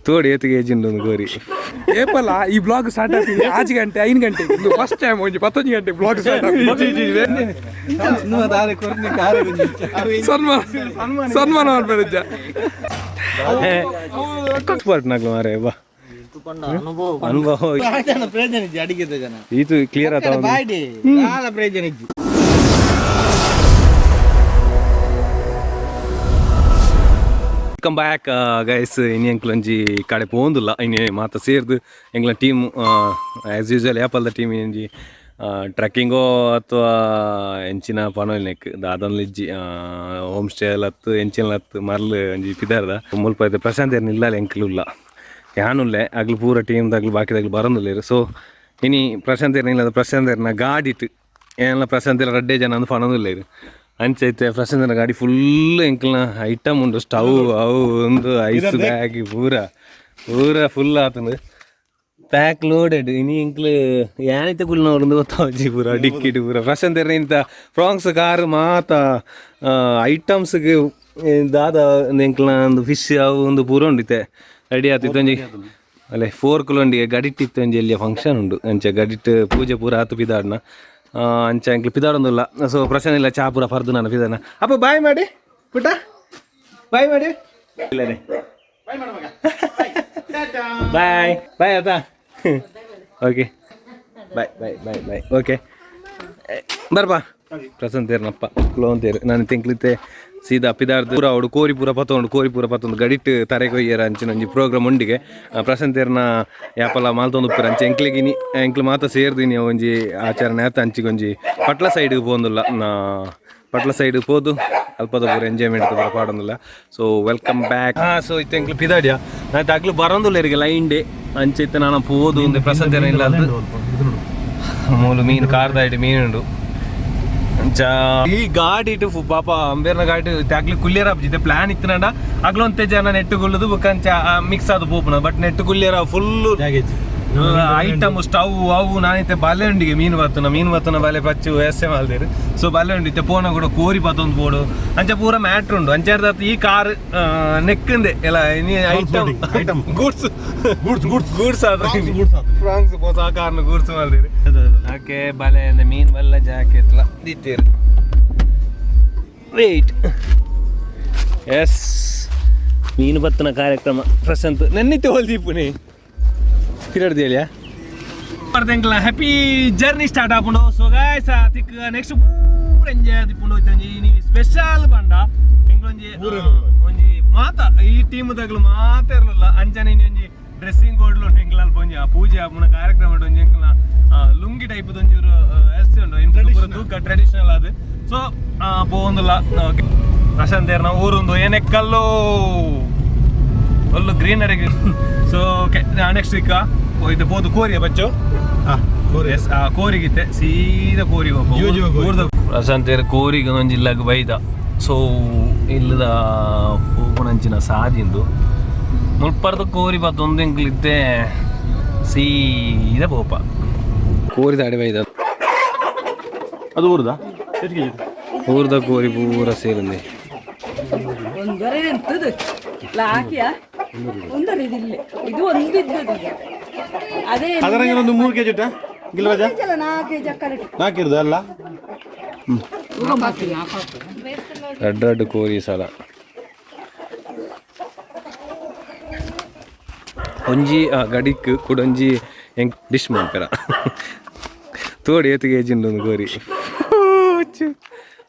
ತೋಡಿ ಏತ್ ಕೆಜಿ ಉಂಡು ಒಂದು ಕೋರಿ. ಏಪಲ್ಲ ಈ ಬ್ಲಾಗ್ ಸ್ಟಾರ್ಟ್ ಆಗ್ತದೆ 6 ಗಂಟೆ 5 ಗಂಟೆ. ಇದು ಫಸ್ಟ್ ಟೈಮ್ ಒಂಜಿ 19 ಗಂಟೆ ಬ್ಲಾಗ್ ಸ್ಟಾರ್ಟ್ ಆಗ್ತದೆ. ಸನ್ಮಾನ ಸನ್ಮಾನ ಮಾಡ್ಬೇಡ. ಎಕ್ಸ್ಪರ್ಟ್ ನಾಗ್ಲು ಮಾರೆ ಬಾ. ಅನುಭವ. ಪ್ರಯೋಜನ ಇಜ್ಜಿ ಅಡಿಗೆದ ಜನ. ಈತು ಕ್ಲಿಯರ್ ಆತ. ಬಾಡಿ ದಾಲ ಪ್ರಯೋಜನ ಇಜ್ಜಿ. Welcome back guys. ಇನಿ ಎಂಕ್ಲೊಂಜಿ ಕಡೆ ಪೋಂದುಲ್ಲ. ಇನಿ ಮಾತ ಸೇರ್ದು ಎಂಕ್ಲ team as usual ಆ್ಯಪಲ್ದ team ಒಂಜಿ ಟ್ರೆಕ್ಕಿಂಗೋ ಅಥವಾ ಎಂಚಿನ ಪನೊಲ್ನೆಕ್ ದಾದನ್ಲಿಜ್ಜಿ. ಹೋಮ್ ಸ್ಟೇ ಲತ್ತು ಎಂಚಿನ ಲತ್ತು ಮರ್ಲ್ ಒಂಜಿ ಪಿದಾರ್ದ ಮುಲ್ಪ ಐತೆ. ಪ್ರಶಾಂತ್ ಏರ್ನ ಇಲ್ಲ, ಎಂಕ್ಲು ಇಲ್ಲ, ಯಾನುಲ್ಲೆ. ಅಗ್ಲು ಪೂರ ಟೀಮ್ದಾಗ್ಲು ಬಾಕಿದಾಗ್ಲು ಬರೋದಿಲ್ಲ. ಸೊ ಇನಿ ಪ್ರಶಾಂತ್ ಏರ್ನ ಇಲ್ಲ, ಪ್ರಶಾಂತ್ ಏರ್ನ ಗಾಡಿಟ್ ಏನೆಲ್ಲ ಪ್ರಶಾಂತ್ ಎಲ್ಲ ರಡ್ಡೆ ಜನ ಅಂದ್ ಪನೊಂದಿಲ್ಲ. ಅಂಚೈತೆ ಪ್ರಶಾಂತನ ಗಾಡಿ ಫುಲ್ ಎಂಕ್ಲ್ನ ಐಟಮ್ ಉಂಡು. ಸ್ಟವ್ ಅವು ಒಂದು ಐಸ್ ಬ್ಯಾಗ್ ಪೂರ ಪೂರ ಫುಲ್ ಆತಂದು ಪ್ಯಾಕ್ ಲೋಡೆಡ್. ಇನಿ ಎಂಕ್ಲು ಯಾನಿತ ಕುಲ್ನವ್ರು ಗೊತ್ತಾವಜ್ಜಿ. ಪೂರ ಡಿಕ್ಕಿಟ್ ಪೂರ ಪ್ರಶಾಂತ್ ಇಂತ ಫ್ರಾಂಕ್ಸ್ ಕಾರ್ ಮಾತ ಐಟಮ್ಸ್ಗೆ ದಾದ ಎಂಕ್ಲ್ನ ಒಂದು ಫಿಶ್ ಅವು ಒಂದು ಪೂರ ಉಂಡಿತೆ ರೆಡಿ ಆತಿತ್ತು. ಒಂಜಿ ಅಲ್ಲೇ ಫೋರ್ ಕಿಲೋ ಗಡಿಟ್ಟಿತ್ತು. ಒಂಜಿ ಎಲ್ಲಿಯ ಫಂಕ್ಷನ್ ಉಂಡು. ಅಂಚೆ ಗಡಿಟ್ಟು ಪೂಜೆ ಪೂರ ಆತು ಪಿದಾಡ್ನ. ಅಂಚೆ ಅಂಕ್ಲು ಪಿದಾಡೊಂದಿಲ್ಲ. ಸೊ ಪ್ರಶ್ನೆ ಇಲ್ಲ, ಚಾ ಪೂರ ಪರ್ದು ನಾನು ಪಿದಾನ. ಅಪ್ಪ ಬಾಯ್ ಮಾಡಿ, ಪುಟ್ಟ ಬಾಯ್ ಮಾಡಿ. ಇಲ್ಲ ರೀ, ಬಾಯ್ ಬಾಯ್ ಆತಾ. Okay, bye bye bye bye. Okay, ಬರ್ಪಾ. ಪ್ರಸಂತ ಏರ್ನಪ್ಪ ಕುಲವಂತೇರು. ನಾನು ತಿಂಕ್ಲಿತ್ತೆ ಸೀದಾ ಪಿದಾರ್ದು ಪೂರ ಅವಡು ಕೋರಿ ಪೂರ ಪತ್ತೊಂಡು ಕೋರಿ ಪೂರ ಪತ್ತೊಂದು ಗಡಿಟ್ ತರೆ ಕೊಯ್ಯರ ಅಂಚಿನ ಒಂಜಿ ಪ್ರೋಗ್ರಾಮ್ ಉಂಡಿಗೆ. ಪ್ರಶಾಂತೇರ್ನ ಯಾಪಲ ಮಾಲ್ತೊಂದು ಉಪ್ಪುರ. ಅಂಚೆ ಎಂಕ್ಲಿಗಿನಿ ಎಂಕ್ಲು ಮಾತ ಸೇರ್ದಿನಿ ಒಂಜಿ ಆಚರಣೆ ಆತ. ಅಂಚಿಗೊಂಜಿ ಪಟ್ಲ ಸೈಡ್ಗೆ ಪೋಂದುಲ್ಲ. ಪಟ್ಲ ಸೈಡ್ ಪೋದು ಅಲ್ಪದ ಪೂರ ಎಂಜಾಯ್ಮೆಂಟ್ ಪೂರ ಪಾಡೊಂದಿಲ್ಲ. So welcome back. ಹಾಂ, ಸೊ ಇತ್ತೆ ಎಂಕ್ಲು ಪಿದಾಡಿಯ ನಾಯ್ತು. ಅಗ್ಲು ಬರೋಂದುಲ್ಲ ಇರಿಗೆ ಲೈನ್ ಡೇ. ಅಂಚೆ ಇತ್ತೆ ನಾನು ಪೋದು ಒಂದು ಪ್ರಶಾಂತೇರ್ನ ಇಲ್ಲ. ಮೂಲು ಮೀನು ಕಾರ್ದಾಯ್ಡು ಮೀನು ಉಂಡು. ಅಂಚ ಈ ಗಾಡಿ ಇಟ್ಟು ಪಾಪ ಅಂಬೇರ್ನ ಗಾಡಿ ಅಗ್ಲಿ ಕುಲ್ಯರ ಜಿತೆ ಪ್ಲಾನ್ ಇತ್ತನಂಡ ಅಗ್ಲೊಂತೆ ಜನ ನೆಟ್ಟು ಗುಲ್ಲದು ಬೊಕ್ಕ ಅಂಚ ಮಿಕ್ಸ್ ಆದ್ ಪೋಪುನ. ಬಟ್ ನೆಟ್ಟು ಕುಲ್ಯರ full item stove ಅವು. ನಾನಿತ್ತೆ ಬಾಲೆ ಉಂಡಿಗೆ ಮೀನು ಬತ್ತನ ಮೀನು ಬತ್ತನ ಬಾಲೆ ಪಚ್ಚು ಎಸ್ಸೆ ಮಲ್ದೇರು. ಸೊ ಬಾಲೆ ಉಂಡು. ಇತ್ತೆ ಪೋನ ಕೂಡ ಕೋರಿ ಪತ್ತೊಂದು ಪೋಡು. ಅಂಚ ಪೂರ ಮ್ಯಾಟ್ರ್ ಉಂಡು. ಅಂಚ ಈ ಕಾರ್ ನೆಕ್ಕಂದೆ ಎಲ್ಲ item goods goods goods goods ಆದ ಫ್ರಾಂಕ್ಸ್ ಪೋಸ ಆ ಕಾರ್ನ ಗೂಡ್ಸ್ ಮಲ್ದೇರು. ಓಕೆ, ಬಲೆ ಮೀನ್ ಬಲ್ಲ ಜಾಕೆಟ್ ಲ ದಿತ್ತೇರು. ವೇಟ್, ಎಸ್, ಮೀನು ಬತ್ತನ ಕಾರ್ಯಕ್ರಮ. ಪ್ರಶಾಂತ್ ನೆನ್ನಿತ್ತೆ ಹೋಲ್ದೀಪುನಿ ಪಿರಡ್ದೇಳಿಯಾ ಎಂಕ್ಲ happy journey start ಆಪುಂಡು. ಸೊ ಗಾಯ್ಸ್, ತಿಕ್ ನೆಕ್ಸ್ಟ್ ಪೂರ ಎಂಜಾಯ್ ಆದಿಪ್ಪುಂಡು. ಒಂಜಿ ಸ್ಪೆಷಲ್ ಪಂಡ ಎಂಕ್ಲೊಂಜಿ ಒಂಜಿ ಮಾತ ಈ ಟೀಮ್ ದಗ್ಲು ಮಾತ ಇರಲಿಲ್ಲ. ಅಂಚನೆ ಒಂಜಿ ಡ್ರೆಸ್ಸಿಂಗ್ ಕೋಡ್ ಉಂಟು ಎಂಕ್ಲ. ಅಲ್ಪ ಒಂಜಿ ಆ ಪೂಜೆ ಆಪುನ ಕಾರ್ಯಕ್ರಮ ಉಂಟು. ಒಂಜಿ ಎಂಕ್ಲ ಲುಂಗಿ ಟೈಪ್ ಒಂಚೂರು ಎಸ್ ಉಂಡು. ಎಂಕ್ಲ ಪೂರ ತೂಕ ಟ್ರೆಡಿಷನಲ್ ಅದು. ಸೊ ಪೋವೊಂದುಲ್ಲ. Prashant ಏರ್ನ ಊರುಂದು ಏನೆಕ್ಕಲ್ಲು ಒಲ್ಲು greenery. So okay, next ಇಕ್ಕ ಇದು ಪೋದು ಕೋರಿಯ ಬಚ್ಚು. ಎಸ್, ಕೋರಿಗಿತ್ತೆ ಸೀದಾ ಕೋರಿಗೆ. ಜೀವ ಜೀವ ಕೋರಿ. ಪ್ರಶಾಂತ್ ಕೋರಿಗೆ ಒಂಜಿ ಇಲ್ಲಗ್ ಬೈದ. ಸೊ ಇಲ್ಲದ ಪೋಪುನಂಚಿನ ಸಾದಿಂದು ಮುಲ್ಪರ್ದ ಕೋರಿ ಬತ್ತೊಂದು ಎಂಕ್ಲಿತ್ತೆ ಸೀದಾ ಪೋಪ ಕೋರಿ ದಾಡಿ ಬೈದ. ಅದು ಊರುದಾ? ಎಷ್ಟು ಕೆಜಿ? ಊರ್ದ ಕೋರಿ ಪೂರ ಸೇರಿಂದೆ. ಒಂದರ ಎಂತದು ಲಾಕಿಯ ಒಂದರ ಇದಿಲ್ಲ, ಇದು ಒಂದು ಇದ್ದದ್ದು ಈಗ. ಅದೇ. ಅದರಂಗೆ ಒಂದು 3 ಕೆಜಿ ಇಟ್ಟ ಗಿಲ್ರಾಜ. 4 ಕೆಜಿ ಅಕ್ಕರೆ. ನಾಲ್ಕು ಇರುದ ಅಲ್ಲ. ರಡ್ಡು ರಡ್ಡು ಕೋರಿ ಸಲ ಒಂಜಿ ಆ ಗಡಿಕ್ ಕುಡೊಂಜಿ ಎಂಕ್ ಡಿಶ್ ಮನ್ಪೆರ. ತೋಡಿ ಏತ್ ಕೆಜಿ ಉಂಡು ಒಂದು ಕೋರಿ.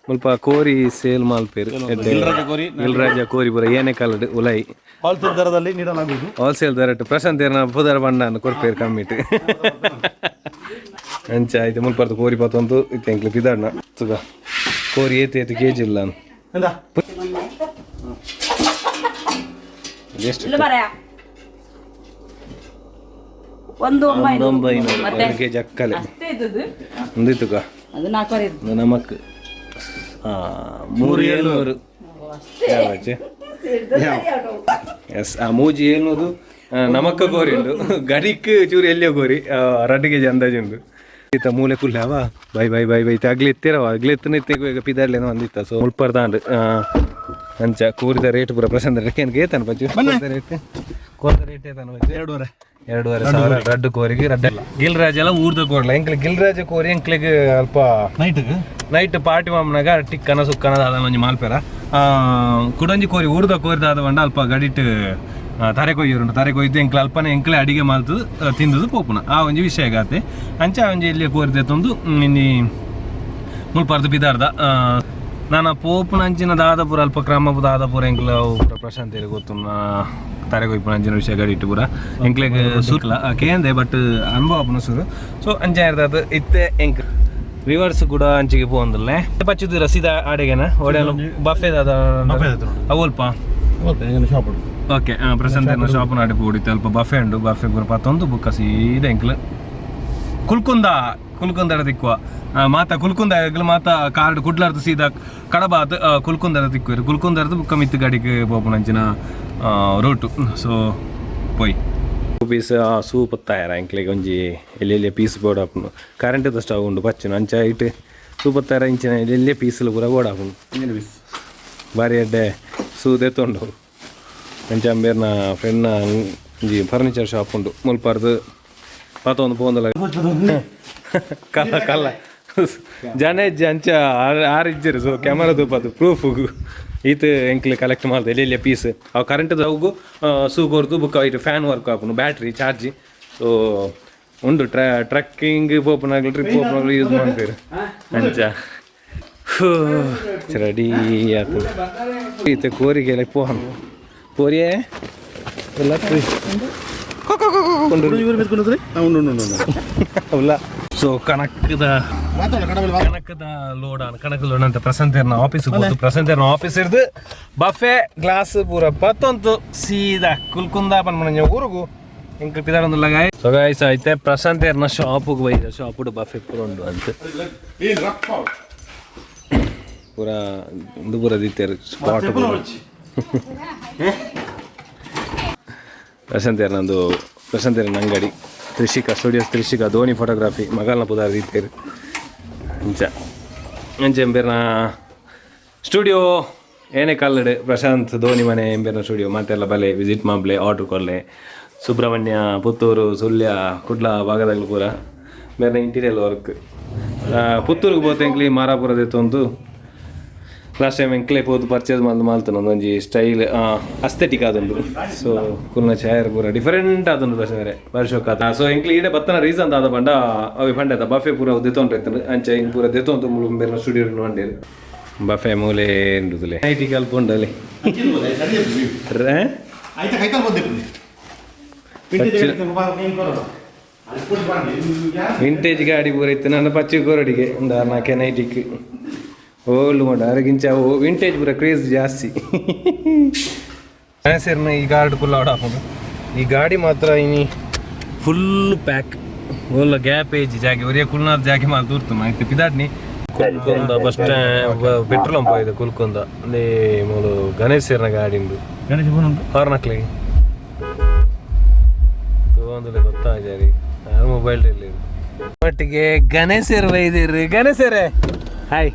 ಮುಲ್ಪ ಕೋರಿ ಸೇಲ್ ಮಲ್ಪೆರ್. ಗಿಲ್ರಾಜ ಕೋರಿ. ಗಿಲ್ರಾಜ ಕೋರಿ ಪೂರ ಏನೇ ಕಾಲಡ್ ಉಲೈ. ಹೋಲ್ಸೇಲ್ ದರದಲ್ಲಿ ನೀಡಲಾಗುವುದು. ಹೋಲ್ಸೇಲ್ ದರಟ್ ಪ್ರಶಾಂತ್ ಏರ್ನ ಪುದರ್ ಬಣ್ಣ ಕೊರ್ಪೇರು ಕಮ್ಮಿಟ್. ಅಂಚ ಆಯ್ತು ಮುಲ್ಪರ್ದು ಕೋರಿ ಪತ್ತೊಂದು ಇತ್ತೆ ಎಂಕ್ಲು ಪಿದಾಡ್ನ ತುಗ ಕೋರಿ ಏತ್ ಏತ್ ಕೆಜಿ ಇಲ್ಲ. ಎಂದ? ಎಷ್ಟು? ಇಲ್ಲ ಮಾರಾಯ, ಒಂದು 900. 900. ಮತ್ತೆ? 1 ಕೆಜಿ ಅಕ್ಕಲೆ. ಅಷ್ಟೇ ಇದ್ದದ್ದು. ಒಂದಿತ್ತುಕ. ಅದು ನಾಲ್ಕುವರೆ ಇದ್ದದ್ದು. ನಮಕ್ 3700. ಎಸ್, ಆ 3700 ನಮಕ್ಕ ಕೋರಿ ಉಂಡು. ಗಡಿಕ್ ಚೂರು ಎಲ್ಲಿಯೋ ಕೋರಿ 2 ಕೆಜಿ ಅಂದಾಜು ಉಂಡು. ಈತ ಮೂಲೆ ಕುಲ್ಲಾವ ಬೈ ಬೈ ಬೈ ಬೈ ಅಗ್ಲಿ ಎತ್ತಿರವ ಅಗ್ಲಿ ಎತ್ತನ ಇತ್ತೆ ಈಗ ಪಿದಾರ್ಲೇನೋ ಅಂದಿತ್ತ. ಸೊ ಮುಲ್ಪರ್ದಾಂಡ್. ಅಂಚ ಕೋರಿದ ರೇಟ್ ಪೂರ ಪ್ರಶಾಂತ್ ರೇಟ್ ಏನ್ ಗೇತಾನ ಪಚ್ಚು ರೇಟ್. ಕೋರ್ದ ರೇಟ್ ಏತಾನ? ಎರಡೂವರೆ. 2,500 ರಡ್ಡು ಕೋರಿಗೆ. ರಡ್ಡ ಗಿಲ್ರಾಜ್ ಎಲ್ಲ ಊರ್ದ ಕೋರ್ಲ. ಎಂಕ್ಲೆ ಗಿಲ್ರಾಜ ಕೋರಿ ಎಂಕ್ಲೆಗ್ ಅಲ್ಪ ನೈಟ್ಗೆ ನೈಟ್ ಪಾರ್ಟಿ ಮಾಮನಾಗ ಟಿಕ್ಕನ ಸುಕ್ಕನ ದಾದ ಒಂಜಿ ಮಾಲ್ಪೆರ. ಕುಡೊಂಜಿ ಕೋರಿ ಊರ್ದ ಕೋರಿ ದಾದ ಪಂಡ ಅಲ್ಪ ಗಡಿಟ್ ತರೆ ಕೊಯ್ಯರುಂಡು. ತರೆ ಕೊಯ್ದು ಎಂಕ್ಲೆ ಅಲ್ಪನೆ ಎಂಕ್ಲೆ ಅಡಿಗೆ ಮಾಲ್ತದು ತಿಂದದು ಪೋಪುನ ಆ ಒಂಜಿ ವಿಷಯ ಗಾತೆ. ಅಂಚ ಒಂಜಿ ಇಲ್ಲಿ ಕೋರಿ ದೆತ್ತೊಂದು ಇನ್ನು ಮುಲ್ಪಾರ್ದು ಪಿದಾರ್ದ. ನಾನ ಪೋಪುನ ಅಂಚಿನ ದಾದಪುರ ಅಲ್ಪ ಕ್ರಮ ದಾದಪುರ ಎಂಕ್ಲ ಪೂರ ಪ್ರಶಾಂತ್ ಗೊತ್ತು. ತರೆ ಕೊಯ್ಪುನ ಅಂಚಿನ ವಿಷಯ ಗಡಿಟ್ಟು ಪೂರ ಎಂಕ್ಲೆಗ್ ಸುರ್ಲ ಕೇಂದೆ, ಬಟ್ ಅನುಭವ ಆಪುನ ಸುರು. ಸೊ ಅಂಚ ಇರ್ತದ. ಇತ್ತೆ ಎಂಕ್ ರಿವರ್ಸ್ ಕೂಡ ಅಂಚಿಗೆ ಪೋಂದಲ್ಲೆ ಪಚ್ಚುದು ಸೀದಾ ಆಡೆಗೆನ ಒಡೆಯಲು ಬಫೆ ದಾದ ಅವಲ್ಪ. ಶಾಪ್. ಓಕೆ, ಪ್ರಶಾಂತ್ ಶಾಪ್ ನಾಡಿ ಪೋಡಿತ್ತು. ಅಲ್ಪ ಬಫೆ ಉಂಡು. ಬಫೆ ಪೂರ ಪತ್ತೊಂದು ಬುಕ್ಕ ಸೀದಾ ಎಂಕ್ಲ ಕುಲ್ಕುಂದ, ಕುಲ್ಕುಂದಡ ತಿಕ್ಕುವ. ಮಾತ ಕುಲ್ಕುಂದ ಎಂಕ್ಲ ಮಾತ ಕಾರ್ಡ್ ಕುಡ್ಲಾರ್ದು ಸೀದಾ ಕಡಬಾತ್ ಕುಲ್ಕುಂದಡ ತಿಕ್ಕುವೆರು. ಕುಲ್ಕುಂದರ್ದು ಬುಕ್ಕ ಮಿತ್ತು ಗಾಡಿಗೆ ಪೋಪುನ ಅಂಚಿನ ರೂಟು. ಸೊ ಪೋಯ್ ಪೀಸ್ ಸೂಪ್ ತಯಾರ. ಎಂಕ್ಲೆಗ್ ಒಂಜಿ ಎಲ್ಲಿ ಎಲ್ಲಿ ಪೀಸ್ ಬೋಡಾಪುಂಡು. ಕರೆಂಟ್ ಸ್ಟವ್ ಉಂಡು ಪಚ್ಚುನು. ಅಂಚ ಇಟ್ಟು ಸೂಪ್ ತಯಾರ. ಇಂಚಿನ ಎಲ್ಲಿ ಪೀಸ್ಲು ಪೂರ ಬೋಡಾಪುಂಡು. ಬಾರಿ ಎಡ್ಡೆ ಸೂ ದೆತ್ತೊಂಡು. ಅಂಚ ಅಂಬೇರ್ನ ಫ್ರೆಂಡ್ನ ಒಂಜಿ ಫರ್ನಿಚರ್ ಶಾಪ್ ಉಂಡು ಮುಲ್ಪಾರ್ದು ಪತ್ತೊಂದು ಪೋಂದಲ. ಕಲ್ಲ ಕಲ್ಲ ಜನ ಇಜ್ಜಿ ಅಂಚ ಆರು ಇಜ್ಜರು. ಸೊ ಕ್ಯಾಮರಾ ತೂಪದು ಪ್ರೂಫ್ ಈತ್ ಎಂಕ್ಲೆ ಕಲೆಕ್ಟ್ ಮಾಡ್ದೆ ಎಲ್ಲಿ ಎಲ್ಲಿ ಪೀಸ್. ಅವು ಕರೆಂಟ್ ಅವು ಸೂ ಕೊರ್ದು ಬುಕ್ಕ ಇಟ್ಟು ಫ್ಯಾನ್ ವರ್ಕ್ ಆಪುಂಡು, battery charge. So ಉಂಡು ಟ್ರೆಕ್ಕಿಂಗ್ ಪೋಪುನಾಗ್ಲು ಟ್ರಿಪ್ ಪೋಪುನಾಗ್ಲು ಯೂಸ್ ಮಾಡ್ತೀರಿ. ಅಂಚ ರೆಡಿ ಆತು. ಈತ ಕೋರಿಗೆ ಪೋನ್ ಕೋರಿಯೇ ಎಲ್ಲ ಉಲ್ಲ. ಸೊ ಕಣಕ್ಕದ ಕಣಕದ ಲೋಡ್ ಕಣಕ ಲೋಡ್ ಅಂತ ಪ್ರಶಾಂತರ್ನ ಆಫೀಸ್ ಹೋದು. ಪ್ರಶಾಂತರ್ನ ಆಫೀಸ್ ಇರ್ದು ಬಫೆ ಗ್ಲಾಸ್ ಪೂರ ಪತ್ತೊಂತು ಸೀದಾ ಕುಲ್ಕುಂದ ಪನ್ಮನ ಊರುಗು ಎಂಕ್ ಪಿದಾಡೊಂದು ಗಾಯ್. ಸೊ ಗಾಯ್ಸ್, ಐತೆ ಪ್ರಶಾಂತರ್ನ ಶಾಪುಗೆ ಬೈದ. ಶಾಪುಡು ಬಫೆ ಪೂರ ಉಂಡು ಅಂತ ಪೂರ ಉಂದು ಪೂರ ದೀತೇರು ಸ್ಪಾಟ್. ಪ್ರಶಾಂತರ್ನಂದು ಪ್ರಶಾಂತರ್ನ ಅಂಗಡಿ ತ್ರಿಷಿಕಾ ಸ್ಟುಡಿಯೋಸ್, ತ್ರಿಷಿಕಾ ಧೋನಿ ಫೋಟೋಗ್ರಫಿ ಮಗಲ್ನ ಪುದಾರ್ ದೀತೇರು. ಅಂಚ ಅಂಚ ಎಂಬೇರ್ನ ಸ್ಟುಡಿಯೋ ಏನೇ ಕಲ್ಲಡು ಪ್ರಶಾಂತ್ ಧೋನಿ ಮನೆ ಎಂಬೇರ್ನ ಸ್ಟುಡಿಯೋ. ಮತ್ತೆಲ್ಲ ಬಲೆ ವಿಸಿಟ್ ಮಾಡ್ಲೆ, ಆರ್ಡ್ರ್ ಕೊರ್ಲೆ. ಸುಬ್ರಹ್ಮಣ್ಯ, ಪುತ್ತೂರು, ಸುಳ್ಯ, ಕುಡ್ಲ ಭಾಗದಾಗಲು ಪೂರ ಬೇರೆ ಇಂಟೀರಿಯರ್ ವರ್ಕ್. ಪುತ್ತೂರಿಗೆ ಪೋತೆ ಮಾರಾಪುರ ದೆತ್ತೊಂದು ಲಾಸ್ಟ್ ಟೈಮ್ ಎಂಕ್ಲೆ ಪೋದು ಪರ್ಚೇಸ್ ಮಲ್ತು ಮಾಲ್ತನ ಒಂದೊಂಜಿ ಸ್ಟೈಲ್ ಅಸ್ಥೆಟಿಕ್ ಆದುಂಡು. ಸೊ ಕುಲ್ನ ಚೇರ್ ಪೂರ ಡಿಫರೆಂಟ್ ಆದುಂಡು ಬಸಂದ್ರೆ ವರ್ಷಕ್ಕೆ. ಸೊ ಎಂಕ್ಲೆ ಈಡೆ ಬತ್ತನ ರೀಸನ್ ದಾದ ಪಂಡ ಅವಿ ಪಂಡೆ ಬಫೆ ಪೂರ ದೆತ್ತೊಂಡ್ರೆ ಇತ್ತಂಡು. ಅಂಚ ಇಂಕ್ ಪೂರ ದೆತ್ತೊಂದು ಮುಳು ಬೇರೆ ಸ್ಟುಡಿಯೋ ಬಂಡೇರು. ಬಫೆ ಮೂಲೆ ಉಂಡುದುಲೆ IT ಕಲ್ಪ ಉಂಡಲ್ಲಿ. ಆಯ್ತಾ, ಕೈತಲ್ ಬಂದಿತ್ತು. ವಿಂಟೇಜ್ ಗಾಡಿ ಪೂರ ಇತ್ತು ನನ್ನ ಪಚ್ಚಿ ಕೋರಡಿಗೆ ಒಂದು ನಾಲ್ಕು ನೈಟಿಕ್ ಓಲ್ಡ್ ಮಾಡ ಅರಗಿಂಚ ವಿಂಟೇಜ್ ಪೂರ ಕ್ರೇಜ್ ಜಾಸ್ತಿ. ಸೇರ್ನ ಈ ಗಾರ್ಡ್ ಕುಲ್ಲ ಹಾಕೊಂಡು ಈ ಗಾಡಿ ಮಾತ್ರ ಇನಿ ಫುಲ್ ಪ್ಯಾಕ್ ಓಲ್ಲ ಗ್ಯಾಪ್ ಏಜ್ ಜಾಗೆ ಒರಿಯ ಕುಲ್ನಾಥ್ ಜಾಗೆ ಮಾಲ್ ತೂರ್ತು ಆಯ್ತು. ಪಿದಾಡ್ನಿ ಕುಲ್ಕೊಂದ bus stand petrol pump ಇದೆ ಕುಲ್ಕೊಂದ. ಅಂದೇ ಮೂಲು ಗಣೇಶ್ ಸೇರ್ನ ಗಾಡಿ ಉಂಡು. ಗಣೇಶ ಫೋನ್ ಉಂಟು. ಹೊರನಕ್ಲಿಗೆ ತಗೊಂಡ್ರೆ ಗೊತ್ತಾಜಾರಿ ಮೊಬೈಲ್ ಇಲ್ಲಿ ಒಟ್ಟಿಗೆ ಗಣೇಶರು ಬೈದಿರಿ. ಗಣೇಶರೇ ಹಾಯ್.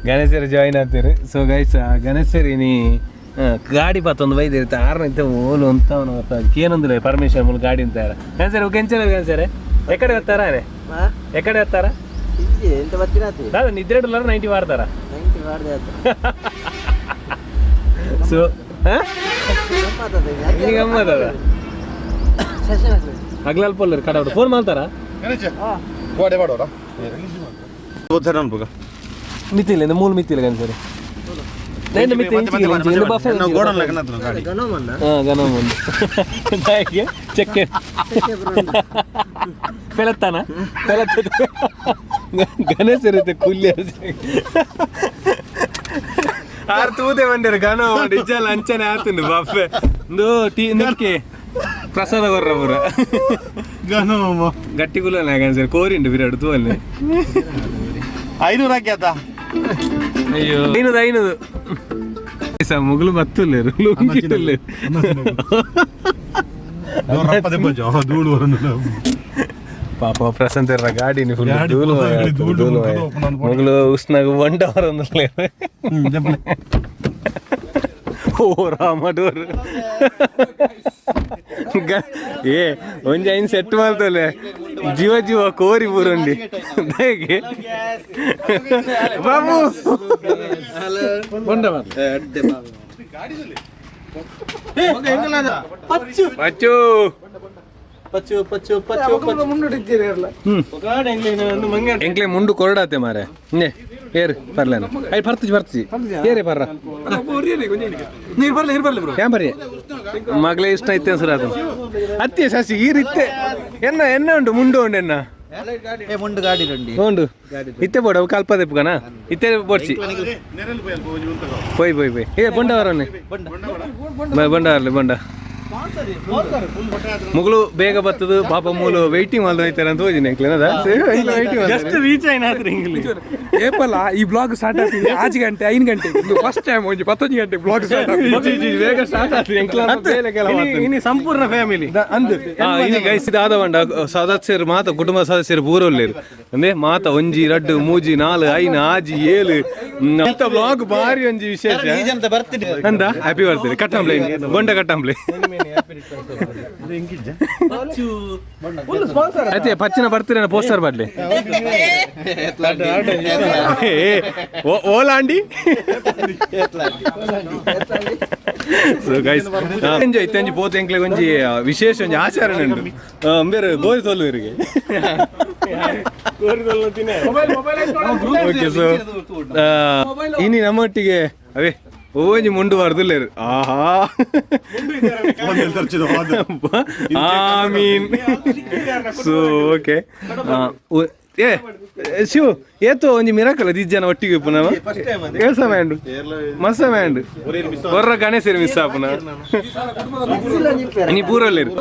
ಗಣೇಶರು ಜಾಯಿನ್ ಆಗ್ತೀರಿ. ಸೊ ಗೈಸ್, ಗಣೇಶರು ಇನಿ ಗಾಡಿ ಪತ್ತೊಂದು ಬೈದಿರಿ. ಆರ್ನ ಓಲು ಅಂತ ಏನೊಂದಿಲ್ಲ ಪರ್ಮಿಷನ್ ಮೂಲ ಗಾಡಿ ಅಂತ. ಗಣೇಶರು ಕೆಂಚಲ ಗಣೇಶರೇ ಎಕಡೆ ಬರ್ತಾರ? ಎಕಡೆ ಬರ್ತಾರ? ಎಂತ ಬರ್ತೀರಾ? ದಾದಾ ನಿದ್ರೆ 90 ವಾರ್ತಾರ. 90 ವಾರ್ದೆ ಆತು. ಸೊ ಈಗ ಗಮ್ಮತ್ತದ. ಅಗ್ಲಲ್ಪ ಕಡ ಫೋನ್ ಮಾಡ್ತಾರ. ಗಣೇಶ ಕೋಡೆ ಮಾಡೋರ ಓದ್ಸಾರ ಅನ್ಬೋಗ. ಮಿತಿಲ್ಲ ಇಂದ ಮೂಲ ಮಿತಿಲ್ಲ ಗಣೇಶರೇ. ಮಿತಿ ಬಫೆ ಗೋಡನ್ ಲಗ್ನ ಗಾಡಿ. ಹಾಂ ಗನ ಮುಂದೆ ಚೆಕ್ಕೆ ಪೆಲತ್ತಾನ ಪೆಲತ್ತ ಗಣೇಶ ಇರುತ್ತೆ ಕೂಲಿ ಆರ್ ತೂದೆ ಬಂದಿರು ಗಣ ನಿಜ ಅಂಚನೆ ಆತುಂಡು ಬಫೆ ಇಂದು ಟೀ ನಿಲ್ಕೆ ಪ್ರಸಾದ ಕೊರ್ರ ಪೂರ. ಗಟ್ಟಿ ಕುಲ್ಲ ಗಣೇಶ ಕೋರಿಂಡು ಬಿರಾಡು ತೂವಲ್ಲಿ. 500 ಹಾಕಿ ಆತ. ಅಯ್ಯೋ 500 500 ಮುಗುಲು ಬತ್ತುಲ್ಲೇರು ಲುಂಗಿട്ടുಲ್ಲೇರು. ಪಾಪ ಪ್ರಶಾಂತ್ ಗಾಡಿని ಫುಲ್ ಧೂಳು ಮುಗುಲು ಉಷ್ಣಾಗ 1 ಅವರ್. ಓ ರಾಮ ಡೋರ್ ಏ ಒಂಜಿ ಐನ್ ಸೆಟ್ ಮಾಡ್ತಲೆ ಜೀವ ಜೀವ ಕೋರಿ ಪೂರುಂಡಿ ಹೇಗೆ ಬಾಬು. ಪಚ್ಚು. ಪಚ್ಚು ಪಚ್ಚು ಪಚ್ಚು. ಎಂಕ್ಲೆ ಮುಂಡು ಕೊರಡಾತೆ ಮಾರೆ. ನೇ ಏರ್ ಪರ್ಲೇನ I ಪರ್ತಿಜಿ ಪರ್ತಿಜಿ ಏರೇ ಪರ್ರ. ನೀರು ಬರಲಿ, ನೀರು ಬರಲಿ ಬ್ರೋ. ಏನ್ ಬರ್ರಿ ಮಗಳೇ ಇಷ್ಟ ಐತೆ ಸರ್ ಅದು ಅತ್ತೆ ಶಶಿ ಈ ರೀತೆ ಎನ್ನ ಎನ್ನ ಉಂಟು ಮುಂಡು ಉಂಡು ಎನ್ನ. ಮುಂಡು ಗಾಡಿ ರಂಡಿ. ಉಂಡು ಇತ್ತೆ ಬೋಡ ಅವು ಕಲ್ಪದೆಪ್ಪುಗನ ಇತ್ತೆ ಬೋಡ್ಸಿ ಪೋಯ್ ಪೋಯ್ ಪೋಯ್. ಏ ಬೊಂಡವರನ್ನೇ ಬೊಂಡವರ್ಲಿ ಬೊಂಡ ಮುಗುಳು ಬೇಗ ಬರ್ತದ ಪಾಪ ಮೂಲು ವೆಯ್ಟಿಂಗ್ ಮಾಡ್ದ ಐತಾರೆ ಅಂತ ಹೋಜಿನಿ ಎಂಕ್ಲೇನದ. Just reach అయినాತ್ರಿ ಇಂಗ್ಲಿ. ಏಪಲ್ಲ ಈ ಬ್ಲಾಗ್ ಸ್ಟಾರ್ಟ್ ಆಗ್ತಿದೆ 6 ಗಂಟೆ 5 ಗಂಟೆ. ಫಸ್ಟ್ ಟೈಮ್ ಒಂಜಿ 19 ಗಂಟೆ ಬ್ಲಾಗ್ ಸ್ಟಾರ್ಟ್ ಆಗ್ತದೆ. ಬೇಗ ಸ್ಟಾರ್ಟ್ ಆಗ್ತದೆ ಎಂಕ್ಲ ಬೇಲೆ ಕೆಲ ಮಾತಂದು. ಇನಿ ಸಂಪೂರ್ಣ ಫ್ಯಾಮಿಲಿ. ಅಂದು ಇನಿ ಗೈಸ್ ಇದಾದ ಬಂಡ ಸದಸ್ಯರು ಮಾತ ಕುಟುಂಬ ಸದಸ್ಯರು ಪೂರೊಲ್ಲೇರು ಅಂದ್ರೆ ಮಾತ ಒಂಜಿ ರಡ್ಡು ಮೂಜಿ ನಾಲು ಐನು ಆಜಿ ಏಳು ಇಂಥ ಬ್ಲಾಗ್ ಭಾರಿ ಒಂಜಿ ವಿಶೇಷ ಅಂದ. ಹ್ಯಾಪಿ ಬರ್ತ್ಡೇ ಕಟ್ಟಂಬ್ಲೆ ಬೊಂಡ ಕಟ್ಟಂಬ್ಲೆ ಅತ್ತೆ ಪಚ್ಚಿನ ಬರ್ತೀರ ಪೋಸ್ಟರ್ ಬರ್ಲಿ ಓಲಾಂಡಿ. ಸೊ ಗೈಸ್ ಎಂಜಾಯ್ ಇತ್ತಂಜಿ ಪೋತು ಎಂಕ್ಲೆ ಒಂಜಿ ವಿಶೇಷ ಒಂಜಿ ಆಚರಣೆ ಉಂಟು. ಅಂಬೇರು ಗೋರಿ ತೋಲುವರಿಗೆ. ಓಕೆ ಸೊ ಇನಿ ನಮ್ಮೊಟ್ಟಿಗೆ ಅವೇ ಓಂಜಿ ಮುಂಡು ಬರ್ದುಲ್ಲೇರು. ಆಹಾ ಆಮೀನ್. ಸೊ ಓಕೆ ಏ ಶಿವು ಏತೋ ಒಂಜಿ ಮಿರಾಕಲ್ ದಿಜ್ಜನ ಒಟ್ಟಿಗೆ ಇಪ್ಪು ನಮ್ಮ ಏಳ್ ಸಮಯ ಉಂಡು ಮಸ್ತ್ ಸಮಯ ಉಂಡು ಹೊರ್ರ ಗಣೇಶರು ಮಿಸ್ ಆಪುನ ನೀ ಪೂರಲ್ಲೇರು.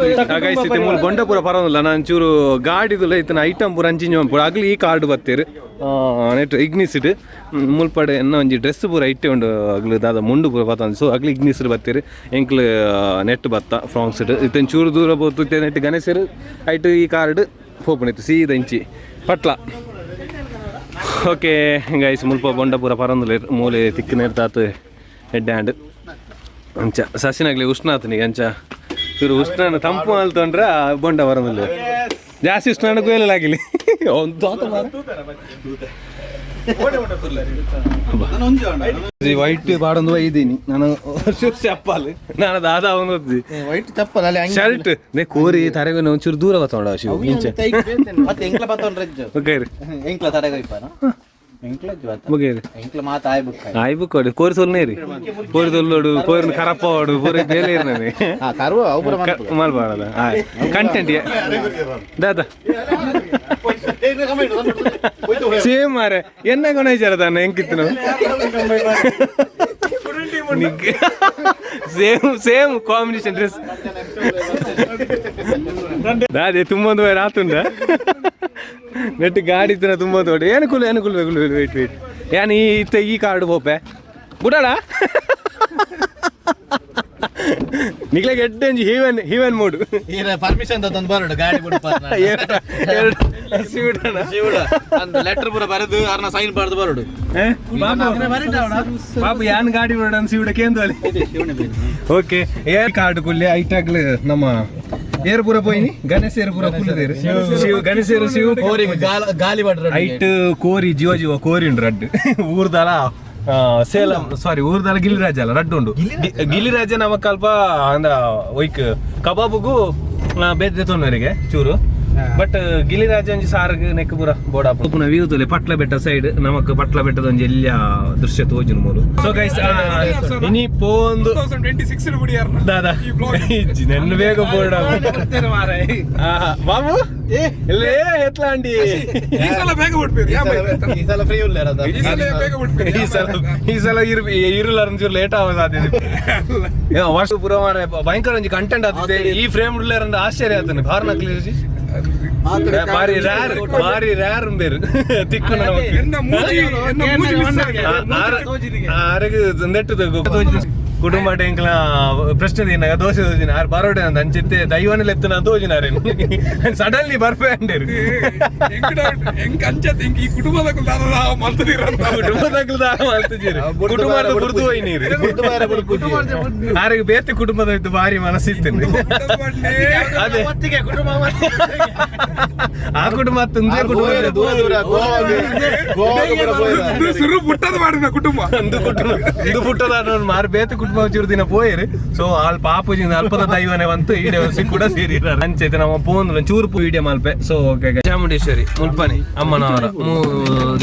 ಗೈಸ್ ಇತ್ತೆ ಮೂಲು ಬೊಂಡ ಪೂರ ಪರವಲ್ಲ ನಾನು ಚೂರು ಗಾಡಿದುಲ್ಲ ಇತ್ತನ ಐಟಮ್ ಪೂರ ಅಂಚಿಂಚ ಪೂರ ಅಗ್ಲಿ ಈ ಕಾರ್ಡ್ ಬತ್ತೇರು ನೆಟ್ ಇಗ್ನಿಸಿಡ್ ಮುಲ್ಪಡೆ ಎನ್ನ ಒಂಜಿ ಡ್ರೆಸ್ ಪೂರ ಇಟ್ಟೆ ಉಂಡು ಅಗ್ಲು ದಾದ ಮುಂಡು ಪೂರ ಬತ್ತಂದು. ಸೊ ಅಗ್ಲಿ ಇಗ್ನಿಸಿಡ್ ಬತ್ತೇರು ಎಂಕ್ಲು ನೆಟ್ ಬತ್ತ ಫ್ರಾಂಕ್ಸ್ಡ್ ಇತ್ತನ್ ಚೂರು ದೂರ ಪೋತು ಇತ್ತೆ ನೆಟ್ ಗಣೇಶರು ಐಟ್ ಈ ಕಾರ್ಡ್ ಪೋಪುನಿತ್ತು ಸೀದ ಇಂಚಿ ಪಟ್ಲ. ಓಕೆ ಗೈಸ್ ಮುಲ್ಪ ಬೊಂಡ ಪೂರ ಪರಂದುಲೆ ಮೂಲೆ ತಿಕ್ಕು ನೇರ್ತಾತು ಹೆಡ್ ಹ್ಯಾಂಡ್ ಅಂಚ ಸಸಿನಾಗ್ಲಿ ಉಷ್ಣ ಆತನಿಗೆ ಅಂಚ ಇವರು ಉಷ್ಣನ ತಂಪು ಮಲ್ತೊಂಡ್ರ ಬೊಂಡ ಬರಂದಿಲ್ಲ ಜಾಸ್ತಿ ಉಷ್ಣ ಕುಯ್ಯಲಾಗಿಲ್ಲ ಒಂದು ವೈಟ್ ಬಾಡೊಂದು ಒಯ್ದೀನಿ ನಾನು ಚಪ್ಪಲ್ ನಾನು ದಾದಾ ಅವನು ವೈಟ್ ಚಪ್ಪಲ್ ಅಲ್ಲಿ. ಶರ್ಟ್ ನೇ ಕೋರಿ ತರೆಗೆ ಒಂಚೂರು ದೂರ ಬತ್ತೋಡ ಶಿವ ಇಂಚೆ. ಮತ್ತೆ ಎಂಕ್ಲ ಬತ್ತೊಂಡ್ರೆ ಬಗ್ಗೈರಿ. ಎಂಕ್ಲ ತಡೆಗ ಇಪ್ಪನ ಎಂಕ್ಲ ಬಗ್ಗೈರಿ. ಎಂಕ್ಲ ಮಾತ ಆಯ್ ಬುಕ್. ಆಯ್ ಬುಕ್ ಕೊಡಿ ಕೋರಿ ಸೊಲ್ನೇರಿ ಕೋರಿ ತೊಲ್ಲೋಡು ಕೋರಿನ ಕರಪ್ಪ ಪೂರ ಬೇಲೆ ಇರ್ನೇ. ಹಾ ಕರುವ ಅವು ಪೂರ. ಮಲ್ಬಾಡಲ್ಲ ಕಂಟೆಂಟ್ ದಾದಾ ಸೇಮ್ ಮಾರೆ ಎನ್ನ ಕೊಣೈಚಾರ ತಾನೆ ಎಂಕಿತ್ತು ನಾವು ಸೇಮ್ ಸೇಮ್ ಕಾಂಬಿನೇಷನ್ ಡ್ರೆಸ್ ದಾದೆ ತುಂಬೊಂದು ವೈರ್ ಆತುಂಡ ನೆಟ್ ಗಾಡಿ ಇತ್ತಿನ ತುಂಬ ದೊಡ್ಡ ಏನು ಕುಲ್ ಏನು ಕುಲ್ ಕುಲ್ ವೇಟ್ ವೇಟ್ ಯಾನ್ ಈ ಇತ್ತೆ ಈ ಕಾರ್ಡ್ ಪೋಪೆ ಬುಡಾಡ ನಿಗ್ಲೆಗ್ ಎಡ್ಡೆ ಒಂಜಿ ಹೀವನ್ ಹೀವನ್ ಮೂಡ್. ಪರ್ಮಿಷನ್ ತಂದು ಬರೋಡು ಗಾಡಿ ಬಿಡು. ಎರಡು ಶಿವಡನ ಶಿವಡ ಅಂದ್ ಲೆಟರ್ ಪೂರ ಬರೆದು ಅರ್ನ ಸೈನ್ ಬರೆದು ಬರೋಡು. ಬಾಬು ಬಾಬು ಯಾನ್ ಗಾಡಿ ಬಿಡೋಣ ಶಿವಡ ಕೇಂದ್ರ. ಓಕೆ ಏರ್ ಕಾರ್ಡ್ ಕುಲ್ಲೆ ಐಟಾಗ್ಲು ನಮ್ಮ ಏರ್ ಪೂರ ಪೋಯಿನಿ ಗಣೇಶ್ ಏರ್ ಪೂರ ಕುಲ್ಲುದೇರು ಶಿವ ಗಣೇಶರು ಶಿವ ಕೋರಿ ಗಾಲಿ ಬಡ್ರ. ಐಟ್ ಕೋರಿ ಜೀವ ಜೀವ ಕೋರಿ ಉಂಡು ರಡ್ಡು ಊರ್ದಲ ಸೇಲಂ ಸಾರಿ ಊರ್ದಲ ಗಿಲಿರಾಜ ಅಲ್ಲ ರಡ್ಡು ಉಂಡು ಗಿಲಿರಾಜ ನಮ್ಮ ಕಲ್ಪ ಅಂದ್ರ ಒಯ್ಕ್ ಕಬಾಬುಗು ಬೇತೆ ತೊಂದರೆಗೆ ಚೂರು ಬಟ್ ಗಿಲಿರಾಜ ಒಂಜಿ ಸಾರ್ಗ್ ನೆಕ್ ಪೂರ ಬೋಡ ಪುನ ವ್ಯೂ ತುಲೆ ಪಟ್ಲ ಬೆಟ್ಟ ಸೈಡ್ ನಮಕ್ ಪಟ್ಲ ಬೆಟ್ಟದ ಒಂಜಿ ಎಲ್ಯ ದೃಶ್ಯ ತೋಜುನು ಮೂಲು. ಸೊ ಗೈಸ್ ಇನಿ ಪೋಂದು 2026 ಬಿಡಿಯಾರ. ದಾದಾ ಇಜ್ಜಿ ನೆನ್ನ ಬೇಗ ಬೋರ್ಡ್ ಬಾಬು ಎಲ್ಲೇ ಎತ್ಲಾಂಡಿ. ಈ ಸಲ ಬೇಗ ಬಿಡ್ಬೇರು. ಈ ಸಲ ಫ್ರೀ ಉಲ್ಲೇರ. ಈ ಸಲ ಬೇಗ ಬಿಡ್ಬೇರು. ಈ ಸಲ ಈ ಸಲ ಇರು ಇರುಲಾರ ಒಂಚೂರು ಲೇಟ್ ಆವ ಸಾಧ್ಯತೆ. ಏ, ವರ್ಷ ಪೂರ ಮಾರ್ರೆ ಭಯಂಕರ ಒಂಜಿ ಕಂಟೆಂಟ್ ಆತಿದೆ ಈ ಫ್ರೇಮ್ ಉಳ್ಳೇರ ಆಶ್ಚರ್ಯ ಆತನೆ ಬಾರ್ ನಕ್ಲಿ ಬಾರಿ ರ್ಯಾರ್ ಬಾರಿ ರ್ಯಾರ್ ಬೇರು ತಿಕ್ಕುನ ನಮಕ್. ಎನ್ನ ಮೂಜಿ ಎನ್ನ ಮೂಜಿ ಮಿಸ್ ಆಗಿದೆ. ಆರೆಗ್ ನೆಟ್ಟದ ಕುಟುಂಬ ಎಂಕ್ಲ ಪ್ರಶ್ನೆ ದಿನಾಗ ದೋಸೆ ದೋಜಿನ ಆರ್ ಬರೋಡೆ ಅಂತ ಅಂಚಿತ್ತೆ ದೈವನ ಲೆತ್ತನ ತೋಜಿನಾರೆ ಸಡನ್ಲಿ ಬರ್ಪೆ ಅಂಡೇರು. ಎಂಕ್ ಅಂಚತ್ ಎಂಕ್ ಈ ಕುಟುಂಬದ ಕುಟುಂಬದಾಗ್ಲದ ಮಲ್ತಿದ್ದೀರಿ, ಕುಟುಂಬದ ಬುರ್ದು ಹೋಯ್ ನೀರು. ಆರಿಗೆ ಬೇತೆ ಕುಟುಂಬದ ಇತ್ತು ಭಾರಿ ಮನಸ್ಸಿತ್ತು. ಅದೇ ಆ ಕುಟುಂಬ ತುಂದೇ ಕುಟುಂಬ. ಸುರು ಪುಟ್ಟದ ಮಾಡಿದ ಕುಟುಂಬ. ಒಂದು ಕುಟುಂಬ ಇದು ಪುಟ್ಟದ ಮಾರು ಬೇತೆ ಕುಟುಂಬ ಚೂರು ದಿನ ಪೋಯರು. ಸೊ ಆಲ್ ಪಾಪುಜಿನ ಅಲ್ಪದ ದೈವನೆ ಬಂತು ಈಡೆ ಕೂಡ ಸೇರಿರ ಅಂಚೈತೆ. ನಮ್ಮ ಪೋನ್ ಚೂರು ಪೂ ಈಡೆ ಮಲ್ಪೆ. ಸೊ ಓಕೆ, ಚಾಮುಂಡೇಶ್ವರಿ ಮುಲ್ಪನೆ ಅಮ್ಮನವರ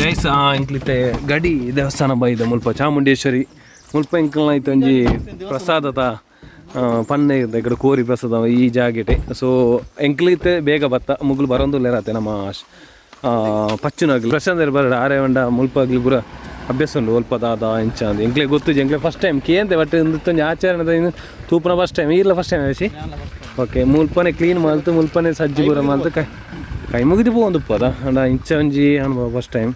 ಗೈಸ್. ಆ ಇಂಕ್ಲಿತ್ತೆ ಗಡಿ ದೇವಸ್ಥಾನ ಬೈದ ಮುಲ್ಪ ಚಾಮುಂಡೇಶ್ವರಿ ಮುಲ್ಪ ಇಂಕಲ್ನ ಐತೆ ಒಂಜಿ ಪ್ರಸಾದದ ಪನ್ನೆ ಇರ್ದ ಈ ಕಡೆ ಕೋರಿ ಪ್ರಸಾದ ಈ ಜಾಗೆಟೆ. ಸೊ ಎಂಕ್ಲಿತ್ತೆ ಬೇಗ ಬತ್ತ ಮುಗುಲು ಬರೋಂದುಲ್ಲೇರತ್ತೆ. ನಮ್ಮ ಪಚ್ಚುನಾಗ್ಲಿ ಪ್ರಶಾಂತ್ ಬರಡ ಆರೆ వంಡ ಮುಲ್ಪಾಗ್ಲಿ ಪೂರ ಅಭ್ಯಾಸ ಉಂಡು. ಒಲ್ಪ ದಾದ ಇಂಚ ಅಂದ್ ಎಂಕ್ಲೆ ಗೊತ್ತು. ಎಂಕ್ಲೆ ಫಸ್ಟ್ ಟೈಮ್ ಕೇಂತೆ, ಬಟ್ ಒಂಜಿ ಆಚರಣೆ ತೂಪುನ ಫಸ್ಟ್ ಟೈಮ್ ಈರ್ಲ ಫಸ್ಟ್ ಟೈಮ್ ಆಸಿ. ಓಕೆ, ಮುಲ್ಪನೆ ಕ್ಲೀನ್ ಮಲ್ತು ಮುಲ್ಪನೆ ಸಜ್ಜಿ ಪೂರ ಮಲ್ತು ಕೈ ಕೈ ಮುಗಿದು ಪೋವೊಂದುಪ್ಪದ ಅಂಡ ಇಂಚ ಒಂಜಿ ಅನುಭವ first time.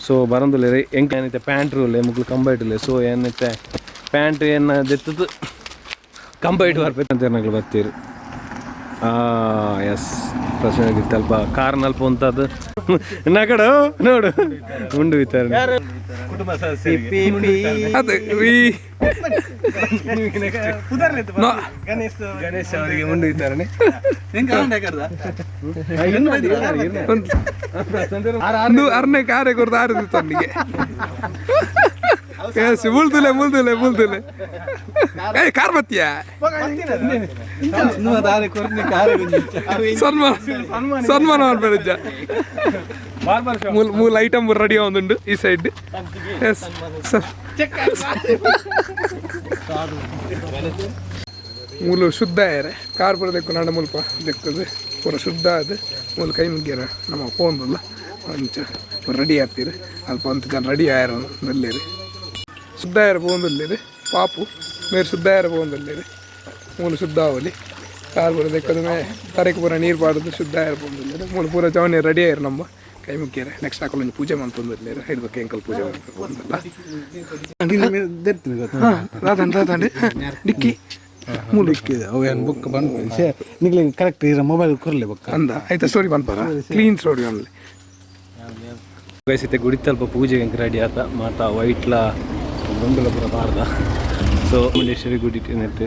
So ಬರಂದುಲ್ಲೆರ್ ಎಂಕ್ ಏನೈತೆ ಪ್ಯಾಂಟ್ ಉಲ್ಲೆ ಮುಗ್ಲು ಕಂಬೈಟ್ ಉಲ್ಲೆ. ಸೊ ಏನೈತೆ ಪ್ಯಾಂಟ್ ಏನ ದೆತ್ತದು ಕಂಬೈಟ್ ಬರ್ಬೇಕು ಅಂತ ನಗ್ಲು ಬರ್ತೀರಿ. ಎಸ್, ಪ್ರಶ್ನೆ ಆಗಿತ್ತು ಅಲ್ಪ ಕಾರ್ ಅಲ್ಪ ಉಂತದ್ದು ನಗಡು ನೋಡು ಉಂಡು ವಿತರಣೆ ಕುಟುಂಬ. ಅದು ಈ ಗಣೇಶ್ ಗಣೇಶ್ ಅವರಿಗೆ ಉಂಡು ವಿತರಣೆ. ಒಂದು ಅರ್ನೆ ಕಾರೆ ಕೊರ್ದು ಆರು ತಂದಿಗೆ. ಎಸ್, ಮುಳ್ದುಲೆ ಮುಳ್ದುಲೆ ಮುಳ್ದುಲೆ. ಏ ಕಾರ್ ಬತ್ತೀಯ? ಸನ್ಮಾನ ಸನ್ಮಾನ ಮಾಡ್ಬೇಡ. ಮೂಲ ಮೂಲ ಐಟಮ್ ರೆಡಿ ಆവുಂದುಂಡು ಈ side. Yes sir, ಮೂಲು ಶುದ್ಧ ಆಯರೆ ಕಾರ್ ಪೂರ ದೆಕ್ಕು ನಡ ಮುಲ್ಪ ದೆಕ್ಕದು ಪೂರ ಶುದ್ಧ ಅದು ಮೂಲು ಕೈ ಮುಗ್ಯಾರ ನಮ್ಮ ಫೋನ್ದಲ್ಲ ಅಂಚ ರೆಡಿ ಆಗ್ತೀರಿ. ಅಲ್ಪ ಒಂತ ಜನ ರೆಡಿ ಆಯರ ನಲ್ಲೇರಿ ಶುದ್ಧ ಆಯರ ಪೋಂದುಲ್ಲೇರಿ. ಪಾಪು ಮೇರು ಶುದ್ಧ ಆಯರ ಪೋಂದುಲ್ಲೇರಿ. ಮೂಲು ಶುದ್ಧ ಆವಲಿ ಕಾರ್ ಪೂರ ದೆಕ್ಕದು ಮೇ ತರೆಕ್ ಪೂರ ನೀರು ಪಾಡುದು ಶುದ್ಧ ಆಯರ ಪೋಂದುಲ್ಲೇರಿ. ಮೂಲು ಪೂರ ಜವನೆ ರೆಡಿ ಆಯರು ನಮ್ಮ ಕೈ ಮುಗ್ಯಾರ. ನೆಕ್ಸ್ಟ್ ಹಾಕಲು ಒಂಜಿ ಪೂಜೆ ಮಂತೊಂದುಲ್ಲೇರಿ. ಹಿಡ್ಬೇಕು ಎಂಕಲ್ ಪೂಜೆ ಮಾಡ್ಬೇಕು. ರಾಧನ್ ರಾಧನ್ ಡಿಕ್ಕಿ ಮೂಲು ಅವು ಏನು ಬುಕ್ ಬಂದು ನಿಗ್ಲಿ ಕರೆಕ್ಟ್ ಇರೋ ಮೊಬೈಲ್ ಕೊರ್ಲಿ ಬುಕ್. ಅಂದ ಆಯ್ತಾ ಸ್ಟೋರಿ ಬಂದ್ಪಾರ ಕ್ಲೀನ್ ಸ್ಟೋರಿ only. ಗೈಸಿತ್ತೆ ಗುಡಿ ತಲ್ಪ ಪೂಜೆಗೆ ಎಂಕ್ ರೆಡಿ ಆತ ಮಾತಾ ವೈಟ್ಲ ಗೊಂದಲ ಪೂರ ಬಾರ್ದ. ಸೊ ಚಾಮುಂಡೇಶ್ವರಿ ಗುಡಿ ನೆಟ್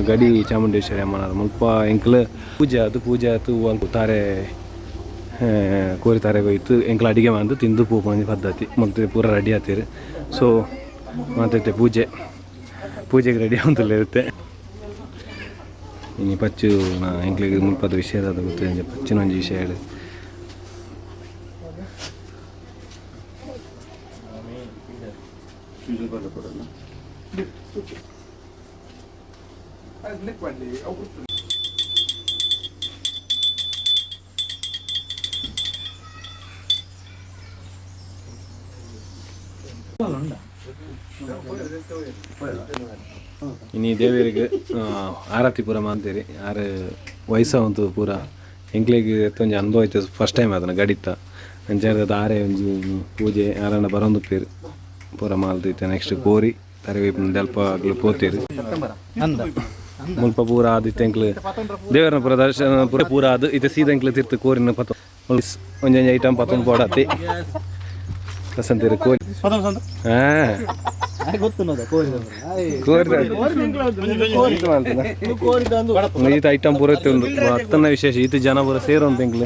ಗಡಿ ಚಾಮುಂಡೇಶ್ವರಿ ಅಮ್ಮನವರ ಮುಲ್ಪ ಎಂಕ್ಲ ಪೂಜೆ ಆತು. ಪೂಜೆ ಆತು ಅಲ್ಪ ತಾರೆ ಕೋರಿ ತಾರೆ ಹೋಯ್ತು ಎಂಕ್ಲ ಅಡಿಗೆ ಬಂದು ತಿಂದು ಪೂಪೊಂಜಿ ಪದ್ಧತಿ ಮತ್ತು ಪೂರ ರೆಡಿ ಆತೀರಿ. ಸೊ ಮಾತೈತೆ ಪೂಜೆ ಪೂಜೆಗೆ ರೆಡಿ ಆವಂತಲ್ಲ ಇರುತ್ತೆ. ಇನಿ ಪಚ್ಚು ಎಂಕ್ಲಿಗೆ ಮುಲ್ಪದ ವಿಷಯ ದಾದ ಗೊತ್ತು ಪಚ್ಚಿನ ಒಂಜಿ ವಿಷಯ ಹೇಳಿ. ಇನಿ ದೇವರಿಗೆ ಆರತಿ ಪೂರ ಮಾಡ್ತೀರಿ. ಆರು ವಯಸ್ಸ ಪೂರ ಎಂಕ್ಲೆಗ್ ಒಂಜಿ ಅನುಭವ ಐತೆ. ಫಸ್ಟ್ ಟೈಮ್ ಅದನ್ನ ಗಡಿತ ಅಂಚಾದ ಆರೆ ಒಂಜಿ ಪೂಜೆ ಆರಣ್ಣ ಬರೋಂದು ಪೇರು ಪೂರ ಮಾಲ್ತೈತೆ. ನೆಕ್ಸ್ಟ್ ಕೋರಿ ತರೆ ಅಲ್ಪ ಅಗ್ಲು ಪೋತೀರಿ. ಮುಲ್ಪ ಪೂರ ಆದಿತ್ತೆ ಎಂಕ್ಲು ದೇವರನ ಪೂರ ದರ್ಶನ ಪೂರ ಪೂರ ಅದು ಇತ್ತೆ ಸೀದ ಎಂಕ್ಲು ತಿರ್ತು ಕೋರಿನ ಪತ್ತ ಒಂಜೊಂಜಿ ಐಟಮ್ ಪತ್ತೊಂದು ಪೋಡತ್ತಿ ವಸಂತಿರು ಕೋರಿ. ಹಾಂ, ಈತ ಐಟಮ್ ಪೂರ ಉಂಡು ಅತ್ತನ ವಿಶೇಷ ಈತ ಜನ ಪೂರ ಸೇರುಂತ ಎಂಕ್ಲು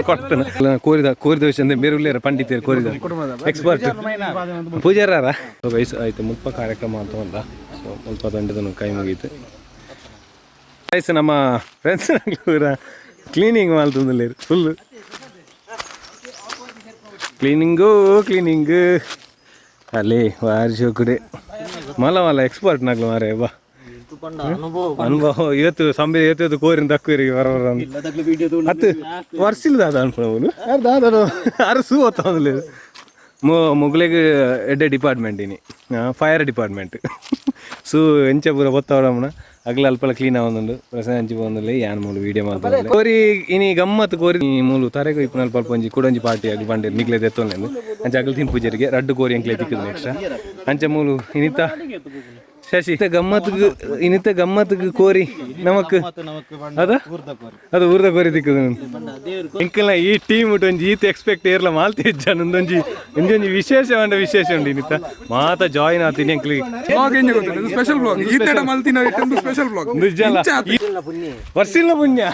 ಕೊಡ್ತಾನೆ ಕೋರಿದ ಕೋರಿದ ವಿಷಯ ಅಂದ್ರೆ ಬೇರೆ ಉಳ್ಳೇರ ಪಂಡಿತರು ಕೋರಿದ ಎಕ್ಸ್ಪರ್ಟ್ ಪೂಜಾರಾರ. ವಯಸ್ಸು ಆಯ್ತು ಮುಲ್ಪ ಕಾರ್ಯಕ್ರಮ ಅಂತ ಒಂದ. ಸೊ ಮುಲ್ಪ ದಂಡದನು ಕೈ ಮುಗೀತು. ವಯಸ್ಸು ನಮ್ಮ ಫ್ರೆಂಡ್ಸ್ ಪೂರ ಕ್ಲೀನಿಂಗ್ ಮಾಡ್ತಂದಿಲ್ಲ, full cleaning cleaning ಅಲ್ಲಿ ವಾರಿ ಶೋಕುಡೆ ಮಲ್ಲ ಮಲ್ಲ ಎಕ್ಸ್ಪರ್ಟ್ ನಾಗ್ಲು ಮಾರೆ ಬಾ ಅನುಭವ ಇವತ್ತು ಸಂಬೆ ಇವತ್ತು ಕೋರಿನ ತಕ್ಕುರಿ ಬರ ಬರ ಅತ್ತು ವರ್ಷಿಲ್ಲ ದಾದ ಅನ್ಪುನವನು ದಾದ ಅರಸು ಒತ್ತೊಂದು ಮೊಗ್ಲೆಗ್ ಎಡ್ಡೆ ಡಿಪಾರ್ಟ್ಮೆಂಟ್ ಇನಿ fire department. So ಎಂಚ ಪೂರ ಒತ್ತವಡಮನ ಅಗ್ಲ ಅಲ್ಪಲ ಕ್ಲೀನ್ ಆವೊಂದುಂಡು ಪ್ರಸನ್ನ ಅಂಚಿ ಪೋವೊಂದುಲ್ಲೆ ಯಾನ್ ಮೂಲು ವೀಡಿಯೋ ಮಲ್ತೊಂದುಲ್ಲೆ ಕೋರಿ ಇನಿ ಗಮ್ಮತ್ ಕೋರಿ ಈ ಮೂಲು ತರೆಗ್ ಇಪ್ಪುನ ಅಲ್ಪ ಅಲ್ಪ ಒಂಜಿ ಕುಡೊಂಜಿ ಪಾರ್ಟಿ ಅಗ್ಲ್ ಪಂಡೆರ್ ನಿಕ್ಲೆ ದೆತ್ತೊನ್ಲೆಂದ್ ಅಂಚ ಅಗ್ಲ್ ತಿನ್ಪುಜೆರ್ಗೆ ರಡ್ಡ್ ಕೋರಿ ಎಂಕ್ಲೆ ತಿಕ್ಕುದು ನೆಕ್ಸ್ಟ್ ಅಂಚ ಮೂಲು ಇನಿತ ಶಶಿ ಇತ್ತ ಗಮ್ಮತ್ಗ್ ಇನಿತ ಗಮ್ಮತ್ಗ್ ಕೋರಿ ನಮಕ್ ಅದ ಅದು ಊರ್ದ ಕೋರಿ ತಿಕ್ಕುದು ಎಂಕಲ್ನ ಈ ಟೀಮ್ ಒಂಜಿ ಈತ್ ಎಕ್ಸ್ಪೆಕ್ಟ್ ಏರ್ಲ ಮಾಲ್ತಿ ಇಜ್ಜಾನ್ ಒಂದೊಂಜಿ ಒಂಜೊಂಜಿ ವಿಶೇಷ ಪಂಡ ವಿಶೇಷ ಉಂಡು ಇನಿತ ಮಾತ ಜಾಯಿನ್ ಆತೀನಿ ಎಂಕ್ಲಿಗೆ ಬ್ಲಾಗ್ ಎಂಜ ಗೊತ್ತಿಲ್ಲ ಸ್ಪೆಷಲ್ ಬ್ಲಾಗ್ ಈತಡ ಮಲ್ತಿನ ಇಟ್ಟೊಂದು ಸ್ಪೆಷಲ್ ಬ್ಲಾಗ್ ನಿಜಲ್ಲ ವರ್ಷಿಲ್ನ ಪುಣ್ಯ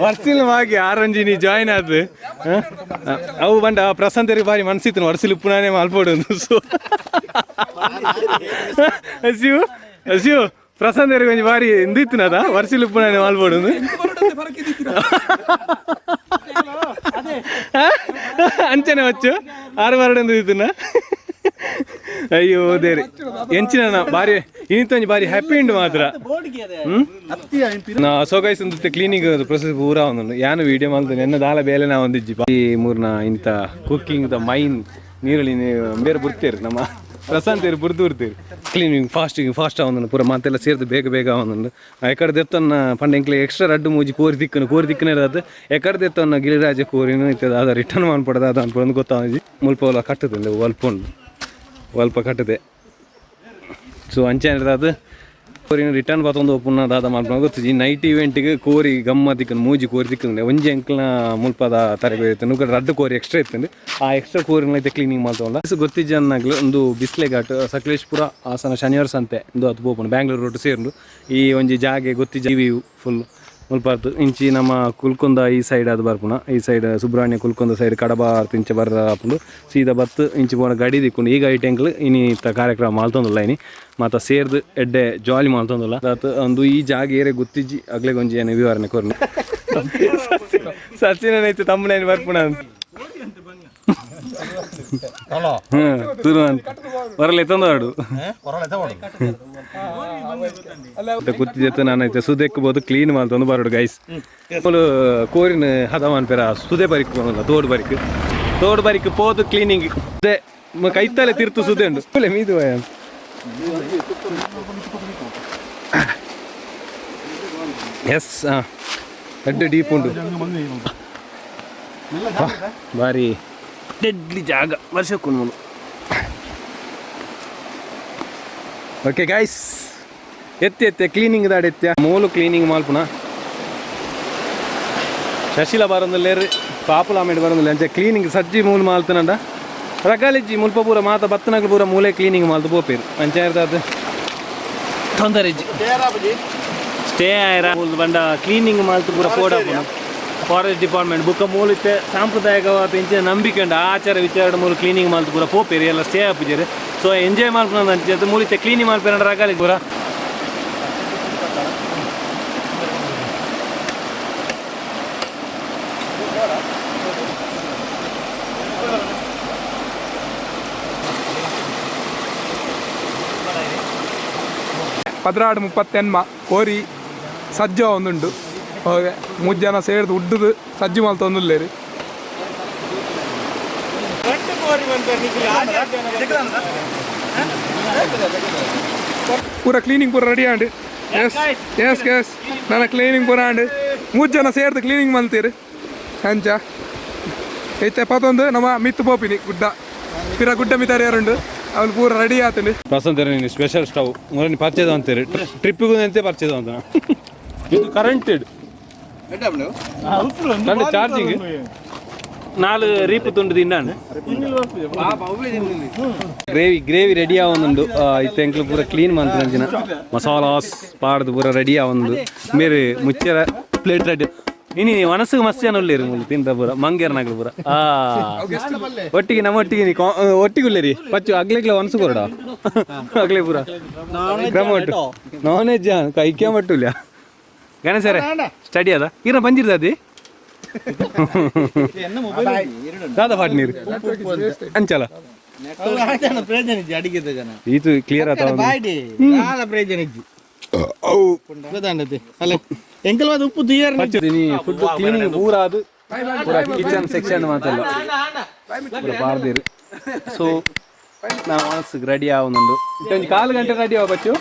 ವರ್ಷಿಲ್ನ ಬಾಗಿ ಆರಂಜಿ ನೀ ಜಾಯಿನ್ ಆದ್ ಅವು ಬಂಡ ಪ್ರಶಾಂತರಿಗೆ ಬಾರಿ ಮನ್ಸಿತ್ತು ವರ್ಷಿಲ್ ಉಪ್ಪುನಾನೇ ಮಲ್ಪೋಡು ಸೊ ಹಸಿವು ಹಸಿವು ಪ್ರಶಾಂತರಿಗೆ ಒಂಜಿ ಬಾರಿ ಇಂದಿತ್ತಿನದ ವರ್ಷಿಲ್ ಉಪ್ಪುನಾನೇ ಮಲ್ಪೋಡು ಅಂಚನೆ ವಚ್ಚು ಆರು ಬರಡು ಇತ್ತನ ಅಯ್ಯೋ ದೇರಿ ಎಂಚಿನ ಬಾರಿ ಇನಿತೊಂಜಿ ಬಾರಿ ಹ್ಯಾಪಿ ಉಂಡು ಮಾತ್ರ ನಾ ಸೊ ಗೈಸ್ ಒಂದು ಕ್ಲೀನಿಂಗ್ ಪ್ರೊಸೆಸ್ ಪೂರ ಒಂದೊಂದು ಯಾನು ವಿಡಿಯೋ ಮಲ್ತೇನೆ ಎನ್ನ ದಾಲ ಬೇಲೆ ನಾ ಒಂದಿಜ್ಜಿ ಈ ಮೂರ್ನ ಇಂಥ ಕುಕ್ಕಿಂಗ್ the main ನೀರುಳ್ಳಿ ಬೇರೆ ಬುಡ್ತೇರು ನಮ್ಮ ಪ್ರಶಾಂತ್ ಏರು ಬುರ್ದು ಬುಡ್ತೇರು ಕ್ಲೀನಿಂಗ್ ಫಾಸ್ಟ್ ಫಾಸ್ಟ್ ಆವೊಂದುಂಡು ಪೂರ ಮಾತೆಲ್ಲ ಸೇರ್ದು ಬೇಗ ಬೇಗ ಆವೊಂದುಂಡು ಎಕಡೆ ದೆತ್ತನ್ನ ಪಂಡ ಎಂಕ್ಲೆ ಎಕ್ಸ್ಟ್ರಾ ರಡ್ಡು ಮೂಜಿ ಕೋರಿ ದಿಕ್ಕನು ಕೋರಿ ದಿಕ್ಕನ ಇರೋದು ಎಕಡೆ ದೆತ್ತನ್ನ ಗಿರಿರಾಜ ಕೋರಿನ ಇತ್ತದ ಅದ ರಿಟರ್ನ್ ಮನ್ಪಡದ ಅದು ಅನ್ಪಡೋದು ಗೊತ್ತಾಂಜಿ ಮುಲ್ಪ ಒಲ ಕಟ್ಟುದಿಲ್ಲ ಒಲ್ಪ ಉಂಡು ಒಲ್ಪ ಕಟ್ಟದೆ ಸೊ ಅಂಚೆ ಅದು ಕೋರಿನ ರಿಟರ್ನ್ ಬತ್ತೊಂದು ಒಪ್ಪುನ ದಾದ ಮಲ್ಪುನ ಗೊತ್ತಿಜ್ಜಿ ನೈಟ್ ಇವೆಂಟಿಗೆ ಕೋರಿ ಗಮ್ಮ ತಿಕ್ಕನು ಮೂಜಿ ಕೋರಿ ತಿಕ್ಕಂದ್ರೆ ಒಂಜಿ ಅಂಕಲ್ನ ಮುಲ್ಪದ ತರಬೇತಿ ಇತ್ತು ನುಗ್ಗಡ ರಡ್ಡು ಕೋರಿ ಎಕ್ಸ್ಟ್ರಾ ಇತ್ತು ಆ ಎಕ್ಸ್ಟ್ರಾ ಕೋರಿನ ಐತೆ ಕ್ಲೀನಿಂಗ್ ಮಾಡ್ತವಲ್ಲ ಗೊತ್ತಿಜ್ಜಿ ಅನ್ನಾಗ್ಲು ಒಂದು ಬಿಸ್ಲೆ ಘಾಟ್ ಸಕಲೇಶ್ಪುರ ಹಾಸನ ಶನಿವಾರ ಸಂತೆ ಒಂದು ಅದು ಪೋಪುಂಡು ಬ್ಯಾಂಗ್ಳೂರ್ ರೋಡ್ ಸೇರ್ಂಡು ಈ ಒಂಜಿ ಜಾಗೆ ಗೊತ್ತಿಜ್ಜಿ ಫುಲ್ ಮುಲ್ಪಾರ್ತು ಇಂಚಿ ನಮ್ಮ ಕುಲ್ಕೊಂದ ಈ ಸೈಡ್ ಅದು ಬರ್ಪುನ ಈ ಸೈಡ್ ಸುಬ್ರಹ್ಮಣ್ಯ ಕುಲ್ಕೊಂದ ಸೈಡ್ ಕಡಬ ಇಂಚ ಬರ್ರ ಸೀದಾ ಬತ್ತು ಇಂಚಿ ಪೋನ ಗಡಿ ದಿಕ್ಕೊಂಡು ಈಗ ಈ ಟೆಂಕ್ಲು ಇನಿ ಇತ್ತ ಕಾರ್ಯಕ್ರಮ ಮಲ್ತೊಂದುಲ್ಲ ಇನಿ ಮಾತ ಸೇರ್ದು ಎಡ್ಡೆ ಜಾಲಿ ಮಲ್ತೊಂದುಲ್ಲ ಅದಾತ್ ಒಂದು ಈ ಜಾಗ ಏರೆ ಗೊತ್ತಿಜ್ಜಿ ಅಗ್ಲೆ ಒಂಜಿ ಏನು ವಿವರಣೆ ಕೊರ್ನು ಸಚಿನ ಐತೆ ತಮ್ಮನೇನು ಬರ್ಪುಣ ತುರು ಅಂತ ಬರಲ್ಲ ತಂದವಾಡು ಕುತ್ತಿಜೆತ್ತು ನಾನು ಐತೆ ಸುದೆಕ್ಕಬೋದು ಕ್ಲೀನ್ ಮಲ್ತೊಂದು ಬರೋಡು ಗೈಸ್ ಮೂಲು ಕೋರಿನ ಹದಮಾನ್ ಪೇರ ಸುದೆ ಬರಿಕ್ ಪೋನಲ್ಲ ತೋಡು ಬರಿಕ್ ತೋಡು ಬರಿಕ್ ಪೋದು ಕ್ಲೀನಿಂಗ್ ಸುದೆ ಕೈತಲೆ ತಿರ್ತು ಸುದೆ ಉಂಡು ಒಳ್ಳೆ ಮೀದು ಎಸ್ ಹಾಂ ಎಡ್ಡೆ ಡೀಪ್ ಉಂಡು ಬಾರಿ ಡೆಡ್ಲಿ ಜಾಗ ವರ್ಷಕ್ಕೊಂದು. ಓಕೆ ಗೈಸ್ ಎತ್ತಿ ಎತ್ತೆ ಕ್ಲೀನಿಂಗ್ ದಾಡ ಎತ್ತಿ ಮೂಲು ಕ್ಲೀನಿಂಗ್ ಮಲ್ಪುನ ಶಶಿಲ ಬರೊಂದುಲ್ಲೆರ್ ಪಾಪುಲ ಆಮೇಲೆ ಬರೊಂದುಲ್ಲೆ ಅಂಚ ಕ್ಲೀನಿಂಗ್ ಸಜ್ಜಿ ಮೂಲು ಮಾಲ್ತನಂಡ ರಗಾಲಿಜ್ಜಿ ಮುಲ್ಪ ಪೂರ ಮಾತ ಬತ್ತನಗ್ಲು ಪೂರ ಮೂಲೆ ಕ್ಲೀನಿಂಗ್ ಮಾಲ್ತು ಪೋಪೇರು ಅಂಚ ಇರ್ತದ ತೊಂದರೆ ಇಜ್ಜಿ ಸ್ಟೇ ಆಯ್ರ ಮೂಲು ಬಂಡ ಕ್ಲೀನಿಂಗ್ ಮಾಲ್ತು ಪೂರ ಪೋಡ ಫಾರೆಸ್ಟ್ ಡಿಪಾರ್ಟ್ಮೆಂಟ್ ಬುಕ್ಕ ಮೂಲಿತ್ತೆ ಸಾಂಪ್ರದಾಯಿಕವಾದ ಇಂಚಿನ ನಂಬಿಕೆ ಉಂಡು ಆಚಾರ ವಿಚಾರ ಮೂಲು ಕ್ಲೀನಿಂಗ್ ಮಾಲ್ತು ಪೂರ ಪೋಪೇರು ಎಲ್ಲ ಸ್ಟೇ ಆಪುಜೆರ್ ಸೊ ಎಂಜಾಯ್ ಮಲ್ಪುನ ಅಂಚ ಮೂಲಿತ್ತೆ ಕ್ಲೀನಿಂಗ್ ಮಲ್ಪೇರ ರಗಾಲಿ ಪೂರ ಪದ್ರಾಡು ಮುಪ್ಪತ್ತೆನ್ಮ ಕೋರಿ ಸಜ್ಜ ಒಂದುಂಡು ಹೋಗೆ ಮೂರು ಜನ ಸೇರ್ದು ಉಡ್ಡುದು ಸಜ್ಜು ಮಲ್ತೊಂದುಲ್ಲೇರು ಪೂರ ಕ್ಲೀನಿಂಗ್ ಪೂರ ರೆಡಿ ಆಂಡ್ ಎಸ್ ಎಸ್ ಎಸ್ ನನ್ನ ಕ್ಲೀನಿಂಗ್ ಪೂರ ಆಂಡ್ ಮೂರು ಜನ ಸೇರ್ದು ಕ್ಲೀನಿಂಗ್ ಮಲ್ತೀರಿ ಅಂಚ ಐತೆ ಪತ್ತೊಂದು ನಮ್ಮ ಮಿತ್ತು ಪೋಪಿನಿ ಗುಡ್ಡ ಪಿರ ಗುಡ್ಡ ಮಿತಾರಿ ಯಾರುಂಡು ಅವ್ನು ಪೂರ ರೆಡಿ ಆತಂಡು ಪ್ರಸಂತ ಸ್ಪೆಷಲ್ ಸ್ಟವ್ ಮೊದಲು ಪರ್ಚೇಸ್ ಅಂತೀರಿ ಟ್ರಿಪ್ಪಿಗೂ ಅಂತೆ ಪರ್ಚೇಸ್ ಅಂತ ಇದು ಕರೆಂಟೆಡ್ ಚಾರ್ಜಿಂಗ್ ನಾಲ್ ರೀಪು ತುಂಡು ತಿನ್ನಾನು ಗ್ರೇವಿ ಗ್ರೇವಿ ರೆಡಿ ಆವೊಂದುಂಡು ಇತ್ತೆ ಎಂಕ್ಲು ಪೂರ ಕ್ಲೀನ್ ಮಂತ್ರಂಚಿನ ಮಸಾಲಾಸ್ ಪಾಡ್ದು ಪೂರ ರೆಡಿ ಆವೊಂದು ಮೇರೆ ಮುಚ್ಚರ ಪ್ಲೇಟ್ ರೆಡಿ ಇನಿ ಮನಸ್ಸಿಗೆ ಮಸ್ತ್ ಜನ ಉಲ್ಲೇರು ಮುಲ್ಲು ತಿಂದ ಪೂರ ಮಂಗೇರ್ನಾಗ್ಲು ಪೂರ ಆ ಒಟ್ಟಿಗೆ ನಮ್ಮ ಒಟ್ಟಿಗೆ ನೀ ಒಟ್ಟಿಗೆ ಉಲ್ಲೇರಿ ಪಚ್ಚು ಅಗ್ಲೆಗ್ಲ ಒನ್ಸು ಕೊರಡ ಅಗ್ಲೆ ಪೂರ ಕ್ರಮ ಒಟ್ಟು ನಾನ್ ವೆಜ್ ಕೈಕೆ ಮಟ್ಟುಲ್ಲ ಗಣೇಶರೇ ಸ್ಟಡಿ ಅದ ಇರ ಬಂದಿರ್ತದೆ ದಾದಾ ಪಾಟ್ ನೀರು ಅಂಚಲ ಪ್ರಯೋಜನ ಇಜ್ಜಿ ಅಡಿಗೆದ ಜನ ಇದು ಕ್ಲಿಯರ್ ಆತ ಬಾಯ್ಡಿ ದಾಲ ಪ್ರಯೋಜನ ಇಜ್ಜಿ ಗೊತ್ತಾಂಡತೆ ಅಲ್ಲ ಎಂಕಲ್ ಉಪ್ಪು ತುಯ್ಯರ್ ಫುಡ್ ಕ್ಲೀನಿಂಗ್ ಪೂರ ಅದು ಪೂರ ಕಿಚನ್ ಸೆಕ್ಷನ್ ಮಾತಲ್ಲ ಪೂರ ಪಾರ್ದಿರು ಸೊ ನಾವು ಮನಸ್ಸಿಗೆ ರೆಡಿ ಆವೊಂದುಂಡು ಒಂಜಿ ಕಾಲು ಗಂಟೆ ರೆಡಿ ಆವ ಬಚ್ಚು.